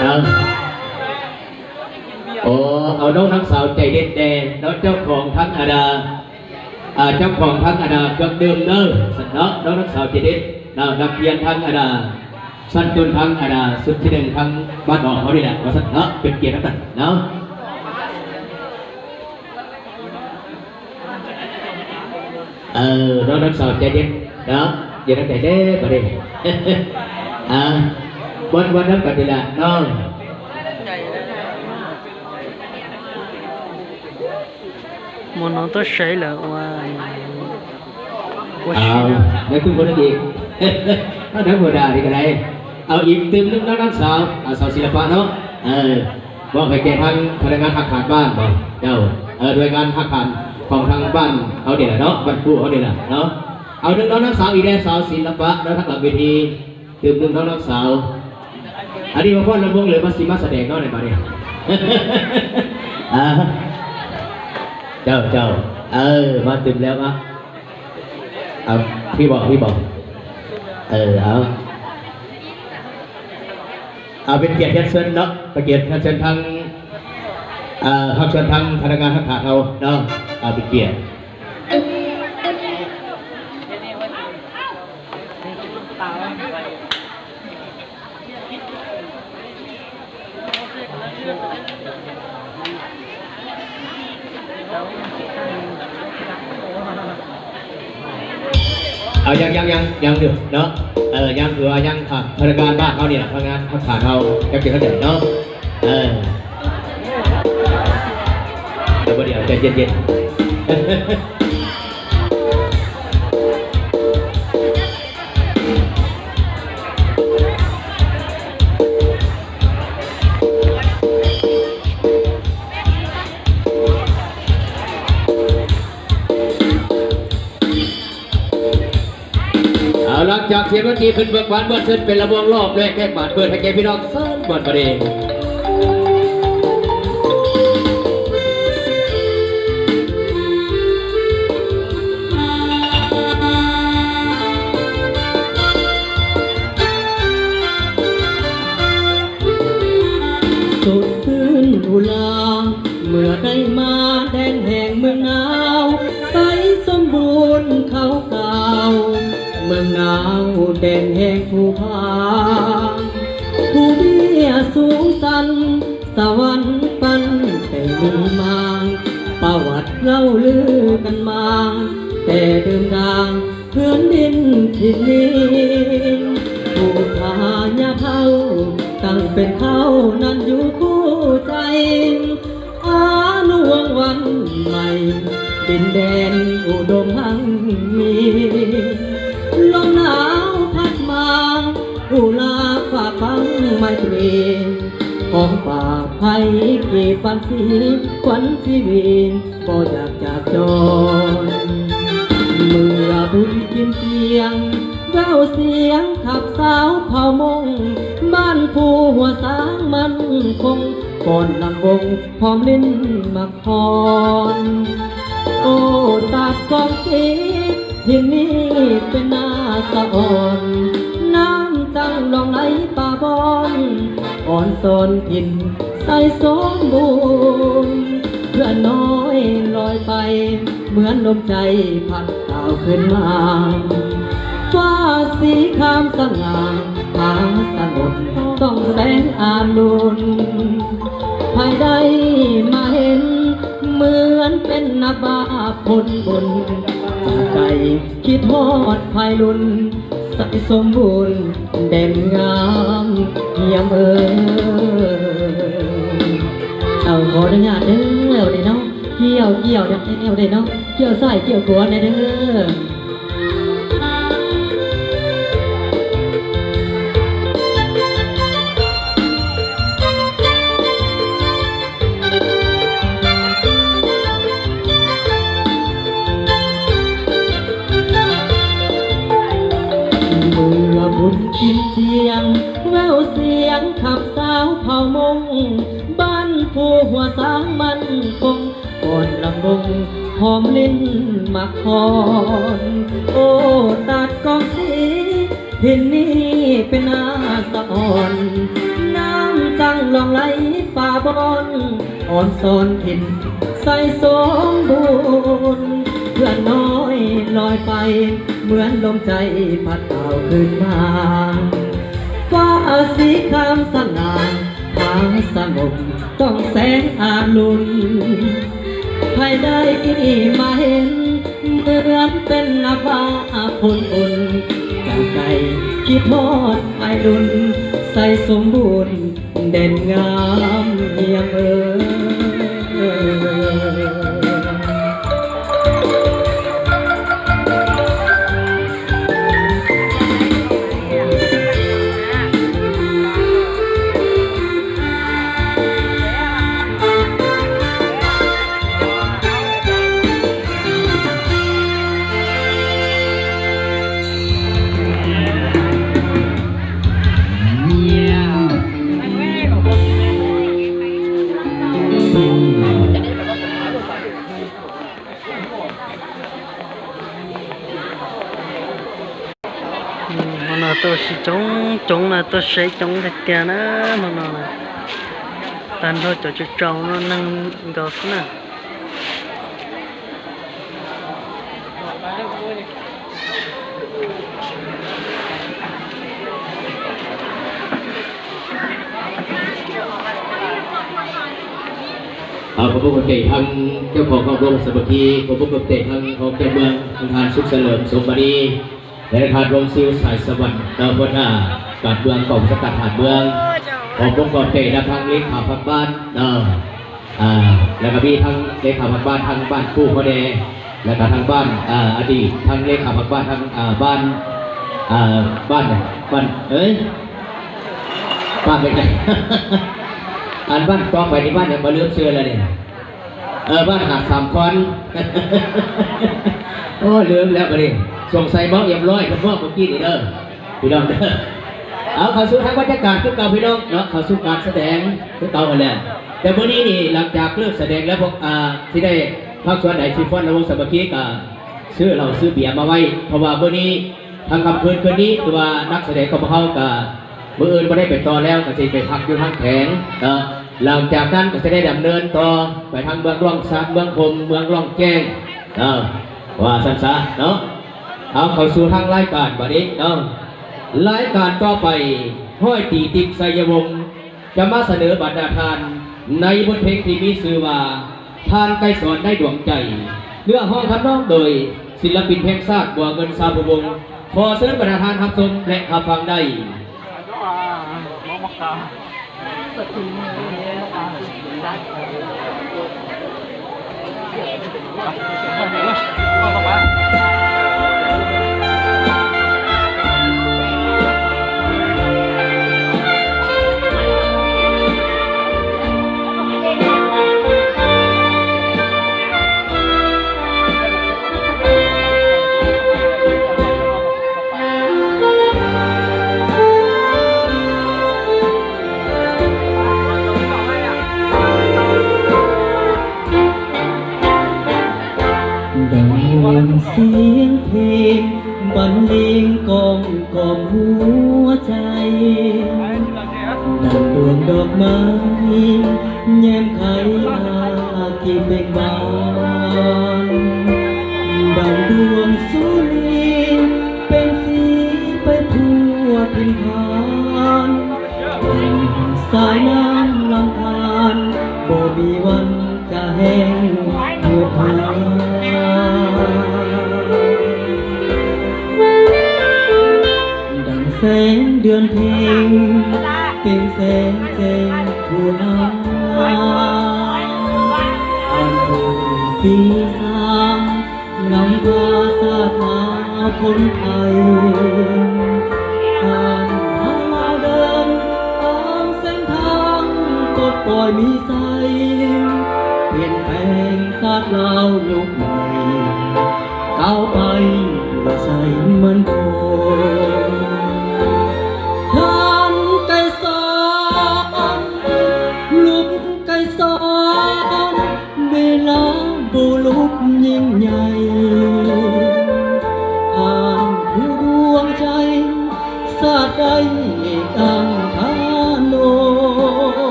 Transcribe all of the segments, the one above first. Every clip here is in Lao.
ເອົາ ໂອ້ ເອົານ້ອງນາງສາວໃຈເດັດແດ່ເນາະ ເຈົ້າຂອງທັງອັນນ່າ ອ່າ ເຈົ້າຂອງທັງອັນນ່າເຄື່ອງດື່ມເດີ ຊັ້ນເນາະ ນ້ອງນາງສາວໃຈເດັດເນາະ ນັກຮຽນທັງອັນນ່າ ຊັ້ນຕົ້ນທັງອັນນ່າ ຊຸດທີໜຶ່ງທັງບ້ານນອກເຮົານີ້ແຫຼະ ວ່າຊັ້ນເນາະ ເປັນກຽດນຳກັນເນາະ. ເອີ ນ້ອງທັງສອງໃຈເຢັນເນາະ ຢູ່ນຳໃຜເດ້ບາດນີ້ ອ່າ ມ່ວນໆນຳກັນນີ້ລະນ້ອງ ໝໍນ້ອງຕ້ອງໃຊ້ແລ້ວວ່າ ເອົາ ແລ້ວຄືບໍ່ໄດ້ອີກ ເອົາທຳມະດານີ້ກໍໄດ້ ເອົາອີກຕື່ມໜຶ່ງເນາະນ້ອງສາວ ອ່າ ສາວສິລະປະເນາະ ເອີ ມອບໃຫ້ແກ່ທາງພະນັກງານຮັກຂາດບ້ານບໍ່ເຈົ້າ ເອີ ໜ່ວຍງານຮັກຂາດຂອງທາງບ້ານເຮົານີ້ແຫຼະເນາະ ບ້ານປູເຮົານີ້ແຫຼະເນາະ ເອົາໜຶ່ງເນາະ ນ້ອງສາວອີກແດ່ ສາວສິລະປະເນາະ ທາງຫຼັງເວທີ ຕື່ມໜຶ່ງເນາະ ນ້ອງສາວ ອັນນີ້ມາຟ້ອນລຳວົງ ຫຼືມາ ຊິມາສະແດງເນາະ ໃນບາດນີ້ ອ່າ ເຈົ້າ ເຈົ້າ ເອີ ມາຕື່ມແລ້ວ ມາ ເອົາ ພີ່ບອກ ພີ່ບອກ ເອີ ເອົາ ເອົາ ເປັນກຽດຮຽນເຊີນເນາະ ເປັນກຽດຮຽນເຊີນທາງ ເອີ ຮັບເຊີນທາງພະນັກງານຮັກຂາດເຮົາເນາະ ເອົາ ເປັນກຽດ. ເອົາ ຍັງ ຍັງ ຍັງ ຍັງຢູ່ເນາະ ເອີ ຍັງ ຄືວ່າຍັງ ອ່າ ພະນັກງານບ້ານເຮົານີ້ລະ ພະນັກງານຮັກຂາດເຮົາ ຈັກຊິເຂົ້າໃຈເນາະ ເອີ ດຽວ ດຽວ ໃຈເຢັນໆ. ເອົາ ຫຼັງຈາກທີ່ເມື່ອກີ້ຂຶ້ນເບີກບານເບີດເຊີນເປັນລຳວົງລອບແລກ ແລກບານເບີດໃຫ້ແກ່ພີ່ນ້ອງເຊີນບາດບັດນີ້ ສົດຊື່ນອຸລາ ເມື່ອໄດ້ມາແດນແຫ່ງເມືອງໜາວ ໄຊສົມບູນເຂົາກ່າວ ເມືອງໜາວແດນແຫ່ງພູຜາ ພູເບ້ຍສູງຊັນ ສະຫວັນປັນແຕ່ມີມາ ປະຫວັດເລົ່າລືກັນມາ ແຕ່ເດີມດາງ ເຮືອນດິນທີ່ນີ້ ຜູ້ພາຍາເຖົ້າຕັ້ງເປັນເຖົ້ານັ້ນຢູ່ຄູ່ໃຈ ອານຸວົງວັນໃໝ່ ດິນແດນອຸດົມຮັ່ງມີ ລົມໜາວພັດມາ ອຸລາຝາກຝັງໄມຕຣີ ຂອງຝາກໄພກີບບັນຊີ ຂວັນຊີວີ ບໍ່ຢາກຈາກຈອນ ເມື່ອບຸນກິນຈຽງ ແວວສຽງຂັບສາວເຜົ່າມົ້ງ ບ້ານພູຫົວສາງໝັ້ນຄົງ ຟ້ອນລຳວົງ ພ້ອມຫຼິ້ນໝາກຄອນ ໂອ້ ຕັດກອງສີ ຖິ່ນນີ້ເປັນໜ້າສະອອນ ນ້ຳຈັ່ງຫຼອງໄຫຼປ່າບອນ ອອນຊອນຖິ່ນ ໄຊສົມບູນ ເພື່ອນນ້ອຍລອຍໄປ ເໝືອນລົມໃຈພັດກ່າວຄືນມາ ຟ້າສີຄາມສະຫງ່າ ຜາສະຫງົບ ຕ້ອງແສງອາລຸນ ໃຜໄດ້ມາເຫັນ ເໝືອນເປັນນະບາບຜົນບຸນ ຈາກໃຈຄິດຮອດພາຍລຸນ ໃສສົມບູນແດນງາມ ຮຽມເອີຍ ເອົາ ຂໍອະນຸຍາດເດີ ເອົາເດ້ເນາະ ກ່ຽວ ກ່ຽວ ເອົາເດ້ເນາະ ກ່ຽວຊ້າຍກ່ຽວຂວາແດ່ເດີ. ເມື່ອບຸນກິນຈຽງ ແວວສຽງຂັບສາວເຜົ່າມົ້ງ ບ້ານພູຫົວສາງໝັ້ນຄົງ ຟ້ອນລຳວົງ ພ້ອມຫຼິ້ນໝາກຄອນ ໂອ້ ຕັດກອງສີ ຖິ່ນນີ້ເປັນໜ້າສະອອນ ນ້ຳຈັ່ງ ລ່ອງໄຫຼປ່າບອນ ອອນຊອນຖິ່ນໃສສົມບູນ ເພື່ອນນ້ອຍລອຍໄປ ເໝືອນລົມໃຈພັດເອົາຄືນມາ ຟ້າສີຄາມສະຫງ່າ ຜາສະຫງົບ ຕ້ອງແສງອາລຸນ ໃຜໄດ້ມາເຫັນ ເໝືອນເປັນນັບວ່າບຸນ ຈາກໃຈຄິດຮອດອ້າຍລຸນ ໃສສົມບູນ ເດັ່ນງາມຮຽມເອີຍ. ອືມ ເຮົານະ ໂຕຊິຈົງ ຈົງນະ ໂຕໃສຈົງແທ້ໆນະ ເຮົານະ ຕັນເຮົາຈະຈົງເນາະ ນັ່ງເກົາຊະນະ. ເອົາ ຂອບຄຸນຂອບໃຈທາງເຈົ້າຂອງຄອບຄົວສາມັກຄີ ຂອບຄຸນຂອບໃຈທາງຮອງເຈົ້າເມືອງ ທາງທ່ານສຸກສະເຫຼີມ ສົມມະນີ ແລະ ທາງທ່ານວົງຊິວ ສາຍສະຫວັນ ເນາະ ຫົວໜ້າການເມືອງກອງບັນຊາການທະຫານເມືອງ ຂອບຄຸນຂອບໃຈນຳທາງເລຂາພັກບ້ານເນາະ ອ່າ ແລ້ວກໍມີທັງເລຂາພັກບ້ານທາງບ້ານປູ່ພໍ່ແດ່ ແລ້ວກໍທາງບ້ານ ອ່າ ອະດີດທາງເລຂາພັກບ້ານທາງ ອ່າ ບ້ານ ອ່າ ບ້ານຫຍັງ ບ້ານ ເອີຍ ບ້ານເປັນຫຍັງ ອັນບ້ານຕໍ່ໄປນີ້ບ້ານຫຍັງ ຂ້ອຍລືມຊື່ແລ້ວນີ້ ເອີ ບ້ານຫາດສາມຄອນ ໂອ້ ລືມແລ້ວບັດນີ້ ສົງໄສເມົາອຽມຮ້ອຍ ເພິ່ນເວົ້າເມື່ອກີ້ນີ້ເດີ ພີ່ນ້ອງເດີ. ເອົາ ເຂົ້າສູ່ທາງບັນຍາກາດຄືເກົ່າພີ່ນ້ອງເນາະ ເຂົ້າສູ່ການສະແດງຄືເກົ່າຫັ້ນແຫຼະ ແຕ່ມື້ນີ້ນີ້ ຫຼັງຈາກເລີກສະແດງແລ້ວ ພວກ ອ່າ ຊິໄດ້ພາກສ່ວນໃດຊິຟ້ອນລຳວົງສາມັກຄີ ກະຊື້ເຫຼົ້າຊື້ເບຍມາໄວ້ ເພາະວ່າມື້ນີ້ ທັງຄ່ຳຄືນຄືນນີ້ ຄືວ່ານັກສະແດງຂອງພວກເຮົາກະ ມື້ອື່ນບໍ່ໄດ້ໄປຕໍ່ແລ້ວ ກະຊິໄປພັກຢູ່ທາງແຂວງເນາະ ຫຼັງຈາກນັ້ນກະຊິໄດ້ດຳເນີນຕໍ່ໄປທາງເມືອງລ້ອງຊານ ເມືອງຫົ່ມ ເມືອງລ້ອງແຈ້ງເນາະ ວ່າຊັ້ນຊະເນາະ. ເອົາ ເຂົ້າສູ່ທາງລາຍການບາດນີ້ເນາະ ລາຍການຕໍ່ໄປ ຮ້ອຍຕີ ຕິບ ໄຊຍະວົງ ຈະມາສະເໜີບັນດາທ່ານໃນບົດເພງທີ່ມີຊື່ວ່າ ທ່ານໄກສອນໃນດວງໃຈ ເນື້ອຮ້ອງທຳນອງໂດຍ ສິນລະປິນແຫ່ງຊາດ ບົວເງິນ ຊາວພູວົງ ຂໍເຊີນບັນດາທ່ານຮັບຊົມ ແລະ ຮັບຟັງໄດ້.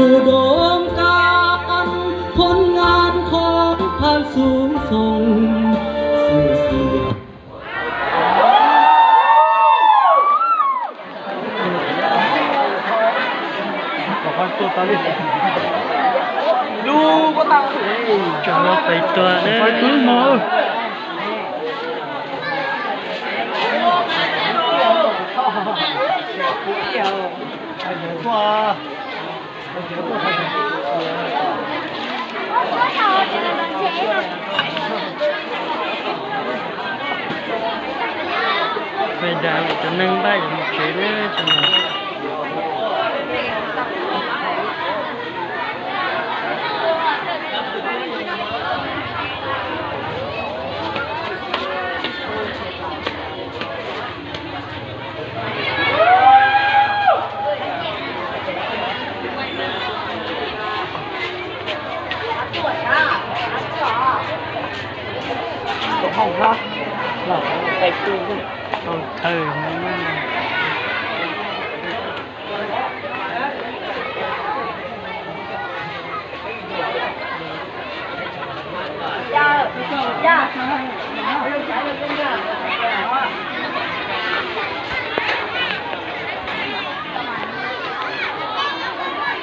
ອຸດົມການຜົນງານຂອງທ່ານສູງສົ່ງຊື່ສຽງ. ຈະມາໄປຕົວະເດີ. ໄຟດາວອີກຕົວໜຶ່ງ ໄປເຈີເດີ ຈັ່ງນັ້ນ. ຫ້ອງພັກ ຫ້ອງເທິງ ຫ້ອງ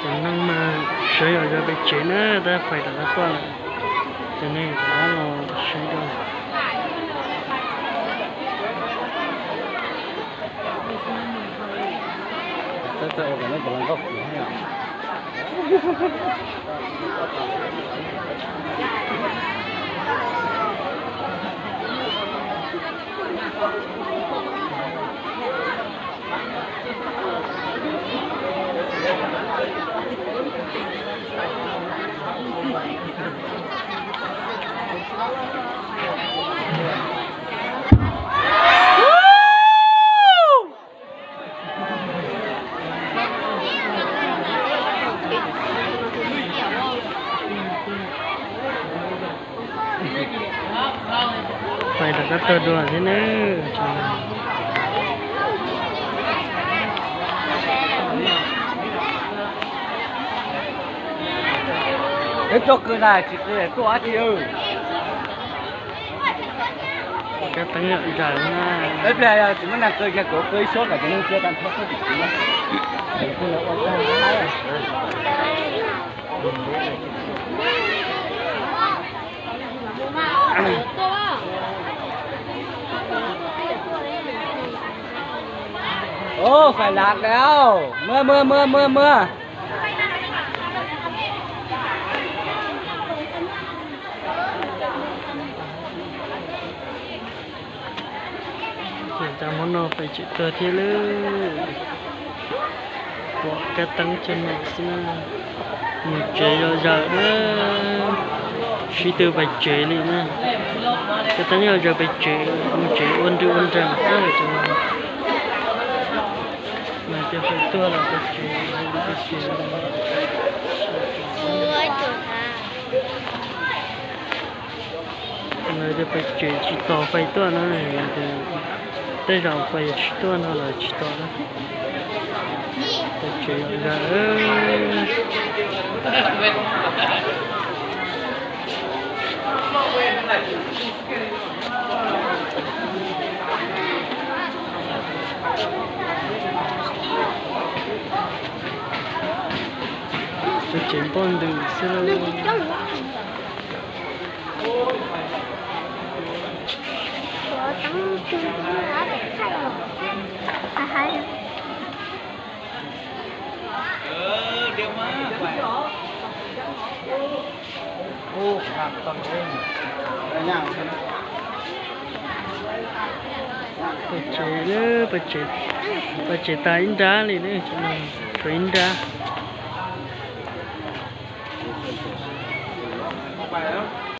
ກຳລັງມາເຊີຍເອົາຢາໄປເຈນະ ແຕ່ໄຟດັບແລ້ວກວ່າ ຕອນນີ້ກຳລັງເອົາເຊີຍ ໄປແລ້ວກໍຕົວະດ່ວນເດີ. ເຮັດຈົກຄືນາຊິເກີດຕົວະເດີ. ກະຕັ້ງໃຫຍ່ໃຫຍ່ນະ ເອີ ເພື່ອຊິມານັ່ງເກີດແຄ່ໂກເຄີຍຊົນ ກະຈະນັ່ງເຈື່ອກັນເທົ່າເຄີຍ. ໂອ້ ໄຟດັບແລ້ວ ເມືອ ເມືອ ເມືອ ເມືອ ເມືອ. ເດີນຕາມຫົວໜໍ່ໄປເຈີຕົວະເດີ. ພວກກະຕັງຈະມາສະນາ ມີເຈຍອດເດີ ຊິເຕີໄປເຈລີນະ ກະຕັງຍອດເດີໄປເຈ ມີເຈອ້ວນດືອ້ວນດັງເດີ. ຈະມາ ມາເຈີໄປຕົວະແລ້ວໄປເຈ ໄປເຈ. ເຮົາຈະໄປເຈີຊິຕໍ່ໄຟຕົວະເນາະ ແຕ່ເຮົາໄປຊິຕົວະເນາະ ເຮົາຊິຕໍ່ເນາະ ໄປເຈີເດີ. ໄປເຈີບ່ອນດື່ມເຊີຍ. ໂອ້ ໄປເຈີເດີ ໄປເຈີ ໄປເຈີຕາອິນດາເລີຍເດີ ຈະມາໂຊອິນດາ. ໄປແລ້ວ